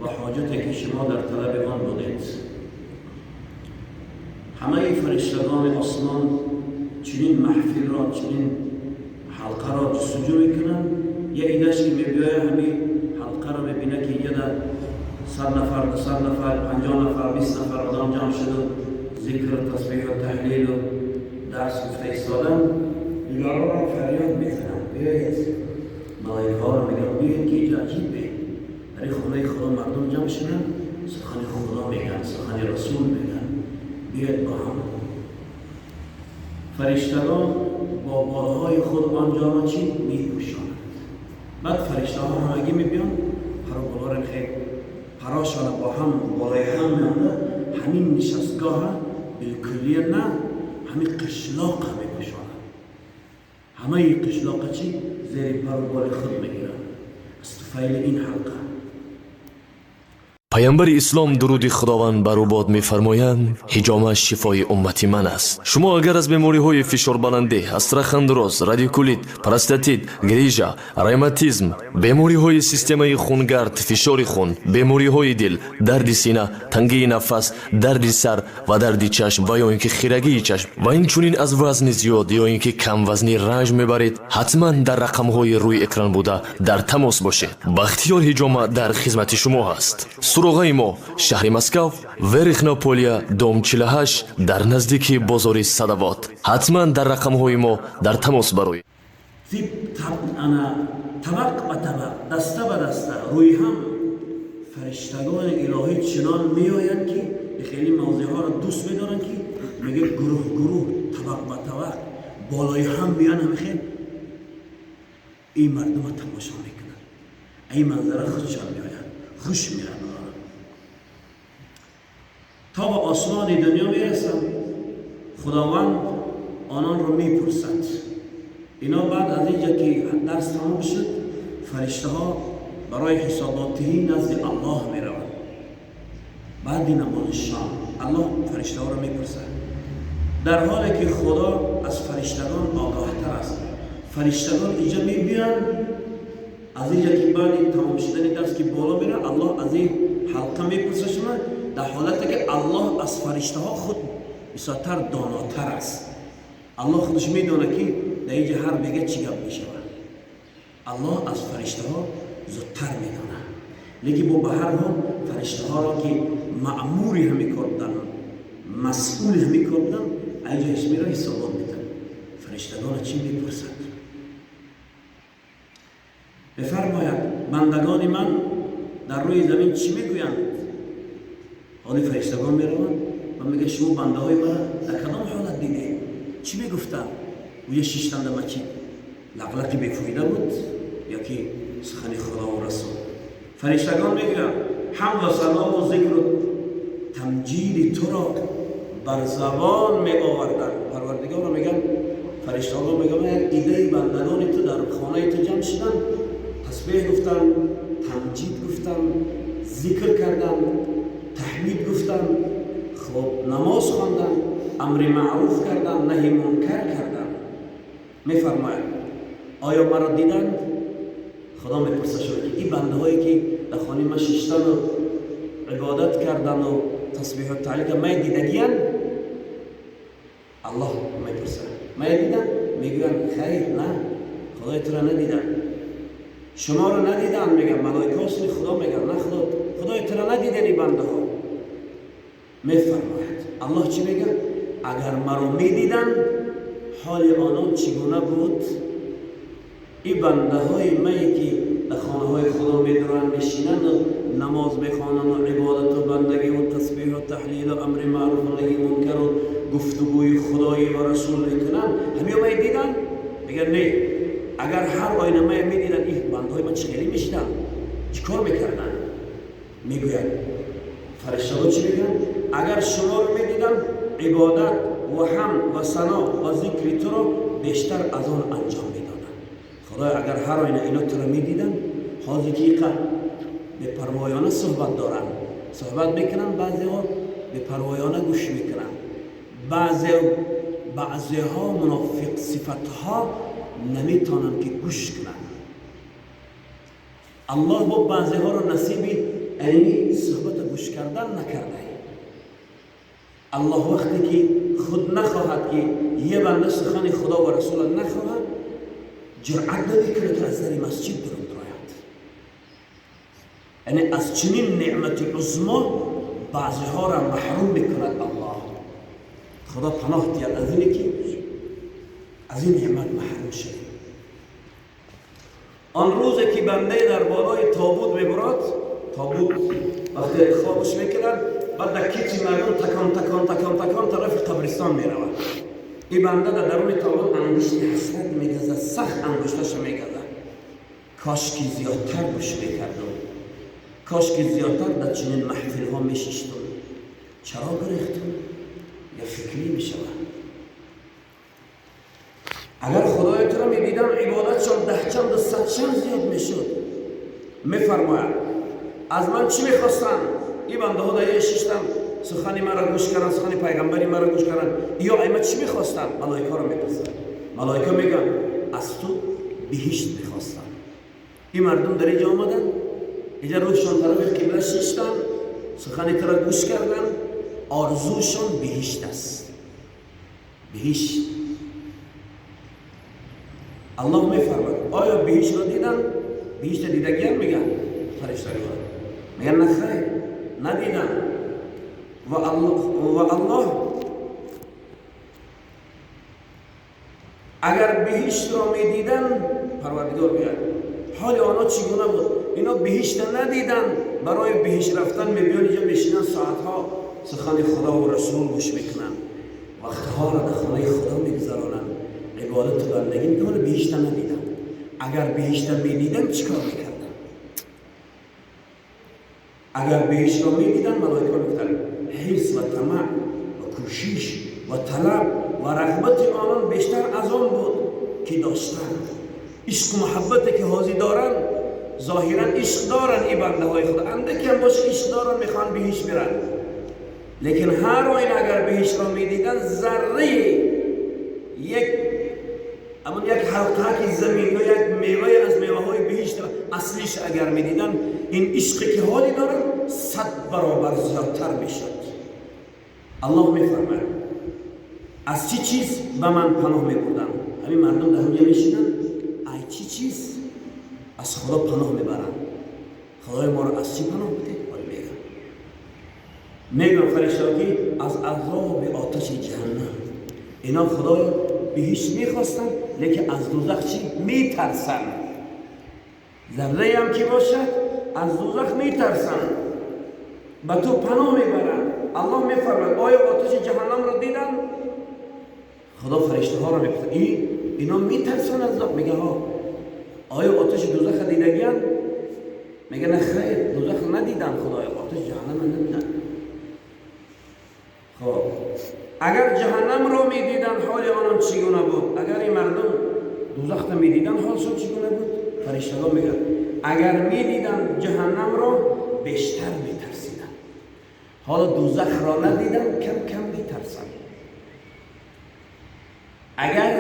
ва ҳоҷате ки шумо дар талаби он будед. Ҳамаи фариштагони осмон чунин маҳфилро, чунин ҳалқаро ҷустуҷӯ мекунанд. Як идаш ки мебиёяд, ҳамин ҳалқаро мебинад, ки инҷа дар 100 нафар, 200 нафар, 50 нафар, 20 нафар одам ҷамъ шуду зикру тасбеҳу таҳлилу дарс гуфта истоданд. Дигаронро фарёд мезананд: биёед. Малоикаҳоро мегӯянд: биёед, ки инҷа аҷибе, дар ин хонаи Худо мардум ҷамъ шуданд, сухани Худо мегӯянд, сухани Расул мегӯянд, биёед бо ҳам. Фариштагон бо болҳои худ он ҷоро чӣ мепӯшонанд. Баъд фариштаҳо ҳамагӣ мебиёнд, пару болоро хел парошона бо ҳам болои ҳам меонда, ҳамин нишастгоҳа билкуллия на, ҳамин қишлоқа мепӯшонанд. Ҳамаи қишлоқа чӣ зери пару боли худ мегиранд аз туфайли ин ҳалқа. Паямбари ислом, дуруди Худованд бар ӯ бод, мефармоянд: «Ҳиҷома шифои уммати ман аст». Шумо агар аз бемориҳои фишорбаландӣ, остеохондроз, радикулит, простатит, грижа, ревматизм, бемориҳои системаи хунгард, фишори хун, бемориҳои дил, дарди сина, тангии нафас, дарди сар ва дарди чашм ва ё ин ки хирагии чашм ва инчунин аз вазни зиёд ё ин ки камвазнӣ ранҷ мебаред, ҳатман дар рақамҳои рӯи экран буда дар тамос бошед. Бахтиёр Ҳиҷома дар хизмати шумо ҳаст. Суроғаи мо: шаҳри Москав, Верхнее Поле, дом 48, дар наздики бозори Садовод. Ҳатман дар рақамҳои мо дар тамос бароед. Тип ана табақ ба табақ, даста ба даста, рӯи ҳам фариштагони илоҳӣ чунон меоянд, ки хеле мавзеъҳоро дӯст медоранд, ки мега гурӯҳ гурӯҳ, табақ ба табақ, болои ҳам меоянд, ҳамихел ин мардума тамошо мекунанд. Ин манзара худшон меояд, хуш меояд онҳоро. То ба осмони дунё мерасанд, Худованд ононро мепурсад. Ино баъд аз инҷа ки дарс тамом шуд, фариштаҳо барои ҳисоботдиҳӣ назди Аллоҳ мераванд. Баъди намози шом Аллоҳ фариштаҳоро мепурсад, дар ҳоле ки Худо аз фариштагон огоҳтар аст. Фариштагон инҷа мебиёнд, аз инҷа ки баъди тамом шудани дарс ки боло меравад, Аллоҳ аз ин ҳалқа мепурсад шума, дар ҳолате ки Аллоҳ аз фариштаҳо худ бисёртар донотар аст. Аллоҳ худаш медонад, ки дар инҷа ҳар бега чӣ гап мешавад. Аллоҳ аз фариштаҳо зудтар медонад, лекин бо ба ҳар ҳол фариштаҳоро, ки маъмури ҳамин кор буданд, масъули ҳамин кор буданд, айҷа исмеро ҳисобот медиҳанд. Фариштагона чӣ мепурсад? Бифармояд: бандагони ман дар рӯи замин чӣ мегӯянд? Ҳоли фариштагон мераванд ва мегӯяд: шумо бандаҳои мара дар кадом ҳолат дидед? Чӣ мегуфтанд? Гӯя шиштан дар масҷид лақлақи бефоида буд ё ки сухани Худову Расул? Фариштагон мегӯянд: ҳамду санову зикру тамҷиди туро бар забон меоварданд. Парвардигорро мегӯянд, фариштагон мегӯянд: як идаи бандагони ту дар хонаи ту ҷамъ шуданд, тасбеҳ гуфтанд, тамҷид гуфтанд, зикр карданд, таҳмид гуфтанд, хоб намоз хонданд, амри маъруф карданд, наҳи мункар карданд. Мефармояд: оё маро диданд? Худо мепурсад шуд, ки ин бандаҳое ки дар хонаи ман шиштану ибодат кардану тасбеҳу таҳлил кардан, май дидагиянд? Аллоҳ мепурсад: мая диданд? Мегӯянд: хайр, на, Худои туро надиданд, шуморо надиданд. Мегӯянд малоикаҳо, Худо мегӯянд: на, Худо, Худои туро надиданд ин бандаҳо. Мефармояд Аллоҳ, чӣ мегӯяд? Агар маро медиданд, ҳоли онон чӣ гуна буд? Ин бандаҳои мае ки дар хонаҳои Худо медуранд, мешинанду намоз мехонанду ибодату бандагиву тасбеҳу таҳлилу амри маъруфу наҳи мункару гуфтугӯи худоӣ ва расул мекунанд, ҳамиё мае диданд? Мегӯяд: не. Агар ҳар оина мая медиданд, ин бандаҳои ман чӣ хеле мешиданд, чӣ кор мекарданд? Мегӯяд, фариштаҳо чӣ мегӯянд? Агар шуморо медиданд, ибодат ва ҳамд ва сано ва зикри туро бештар аз он анҷом медоданд. Худоё, агар ҳар оина ино туро медиданд, ҳозир ки иқа бепарвоёна суҳбат доранд, суҳбат мекунанд, баъзеҳо бепарвоёна гӯш мекунанд, баъзеҳо мунофиқ сифатҳо наметавонанд, ки гӯш кунанд. Аллоҳ бо баъзеҳоро насиби ани суҳбата гӯш кардан накардаӣ. Аллоҳ вақте ки худ нахоҳад, ки е банда сухани Худо ва Расула нахоҳад, ҷуръат намекунад, ки аз дари масҷид берун бирояд. Яъне аз чунин неъмати узмо баъзеҳоро маҳрум мекунад Аллоҳ. Худо паноҳ диҳад аз ине, ки аз ин неъмат маҳрум шавем. Он рӯзе ки бандае дар болои тобут мебурад, тобут вақте хобш мекунад, баъд дар китфи мардум такон такон такон такон тарафи қабристон меравад. Ин банда дар даруни тобут ангушти ҳасрат мегазад, сахт ангушташа мегазад: кошки зиёдтар гӯш мекардум, кошки зиёдтар дар чунин маҳфилҳо мешиштум, чаро гурехтум? Я фикрӣ мешавад. Агар Худои туро медидам, ибодатшон даҳчанду садчанд зиёд мешуд. Мефармояд: аз ман чӣ мехостанд ин бандаҳо? Дар шиштан, сухани маро гӯш кардан, сухани пайғамбари маро гӯш кардан, ё ай ман чӣ мехостанд? Малоикаро мепурсанд. Малоика мегӯянд: аз ту биҳишт мехостанд. Ин мардум дар инҷо омаданд, инҷа рӯҳшон тарафи қибла шиштанд, сухани туро гӯш карданд, орзушон биҳишт аст, биҳишт. Аллоҳ мефармад: оё биҳиштро диданд? Биҳишта дидагиам? Мегӯянд фариштагон, мегӯянд: на хайр, надиданд. Ва Аллоҳ агар биҳиштро медиданд, Парвардигор мегӯяд, ҳоли онҳо чӣ гуна буд? Ино биҳишта надиданд, барои биҳишт рафтан мебиён, инҷо мешинанд, соатҳо сухани Худо ва Расул гӯш мекунанд, вақтҳоро дар хонаи Худо мегузаронанд, ибодату бандагӣ мекунанд, биҳишта надиданд. Агар биҳишта медиданд, чӣ кор мекарданд? Агар биҳиштро медиданд, малоика мегуфтанд, ҳирс ва тамаъ ва кӯшиш ва талаб ва рағбати онон бештар аз он буд, ки доштанд. Ишқу муҳаббате ки ҳозир доранд, зоҳиран ишқ доранд, ин бандаҳои Худо андаке ҳам боша ишқ доранд, мехоҳанд биҳишт биранд, лекин ҳар оина агар биҳиштро медиданд, зарраи як амон як ҳалқаки замин ё як мевае аз меваҳои биҳишт аслиш агар медиданд, ин ишқе ки ҳоле доранд 100 баробар зиёдтар мешуд. Аллоҳ мефармояд: аз чӣ чиз ба ман паноҳ мебурданд? Ҳамин мардум дар ҳамҷа мешинанд, ай чӣ чиз аз Худо паноҳ мебаранд? Худои моро аз чӣ паноҳ бидед? Ҳоле мегӯям. Мегӯям фариштаҳо, ки аз азоби оташи ҷаҳаннам. Ино Худоё биҳишт мехостанд, лекин аз дӯзах чӣ метарсанд? Зарраам ки бошад, аз дӯзах метарсанд, ба ту паноҳ мебаранд. Аллоҳ мефармояд: оё оташи ҷаҳаннамро диданд? Худо фариштаҳоро мепурсад: ино метарсанд аз дӯзах? Мега: ҳо. Оё оташи дӯзаха дидагианд? Мега: на хайр, дӯзах надиданд, Худоё, оташи ҷаҳаннамро надиданд. Хоб, агар ҷаҳаннамро медиданд, ҳоли онон чӣ гуна буд? Агар ин мардум дӯзахта медиданд, ҳолшон чӣ гуна буд? Фариштагон мегӯянд: агар медиданд ҷаҳаннамро, бештар метарсиданд. Ҳоло дӯзахро надиданд, кам кам метарсанд. Агар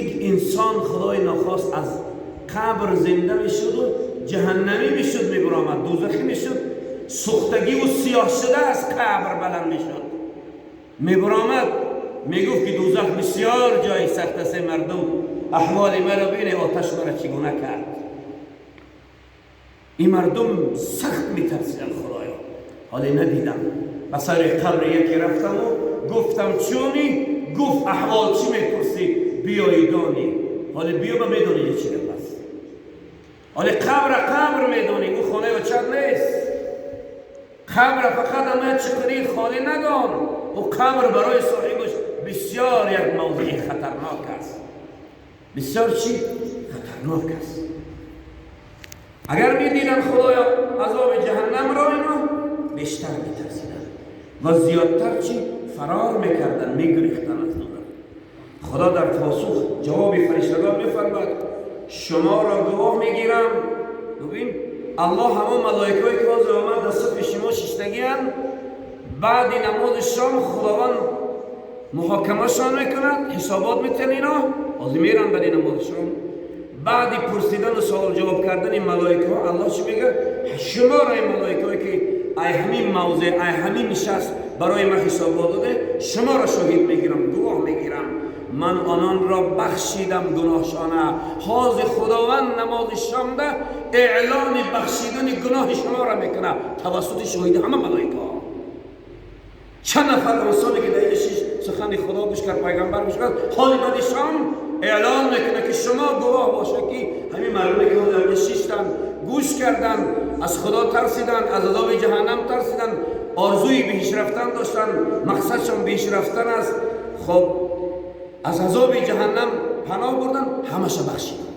як инсон, Худои нохост, аз қабр зинда мешуду ҷаҳаннамӣ мешуд, мебаромад, дӯзахӣ мешуд, сӯхтагиву сиёҳ шуда аз қабр баланд мешуд, мебаромад, мегуфт, ки дӯзах бисёр ҷои сахт аст, мардум, аҳволи маро бинед, оташ маро чӣ гуна кард. Ин мардум сахт метарсиданд. Худоё, ҳоле надидам. Ба сари қабри яке рафтаму гуфтам: чуни? Гуфт: аҳвол чӣ мепурсӣ, биёи донӣ. Ҳоле биё, ба медонӣ чӣ гап аст. Ҳоле қабра қабр медонӣ, ӯ хонаи очат нест. Қабра фақат ама чиқирӣ холӣ надон, ӯ қабр барои соҳибаш бисёр як мавзеи хатарнок аст, бисёр чӣ хатарнок аст. Агар медиданд, Худоё, азоби ҷаҳаннамро, ино бештар метарсиданд ва зиёдтар чӣ фарор мекарданд, мегурехтанд аз дӯзах. Худо дар посух ҷавоби фариштагон мефармояд: шуморо гувоҳ мегирам. Бубин, Аллоҳ ҳамон малоикаҳое ки ҳозир омад дар сафи шумо шиштагианд, баъди намози шом Худованд муҳокамашон мекунад, ҳисобот метиҳад. Ино ҳозир меранд баъди намози шом. Баъди пурсидану суол ҷавоб кардани малоикаҳо Аллоҳ чӣ мегӯяд? Шуморо, ай малоикаҳое ки ай ҳамин мавзеъ, ай ҳамин нишаст барои ман ҳисобот доде, шуморо шоҳид мегирам, гувоҳ мегирам, ман ононро бахшидам гуноҳшона. Ҳозир Худованд намози шомда эълони бахшидани гуноҳи шуморо мекунад тавассути шоҳиди ҳама малоикаҳо. Чанд нафар инсоне ки дар шиш сухани Худо гӯш кард, пайғамбар гӯш кард, ҳоли баъди шом эълон мекунад, ки шумо гувоҳ бошед, ки ҳамин мардуме ки ҳозир шиштанд, гӯш карданд, аз Худо тарсиданд, аз азоби ҷаҳаннам тарсиданд, орзуи биҳишт рафтан доштанд, мақсадшон биҳишт рафтан аст, хоб, аз азоби ҷаҳаннам паноҳ бурдан, ҳамаша бахшидам.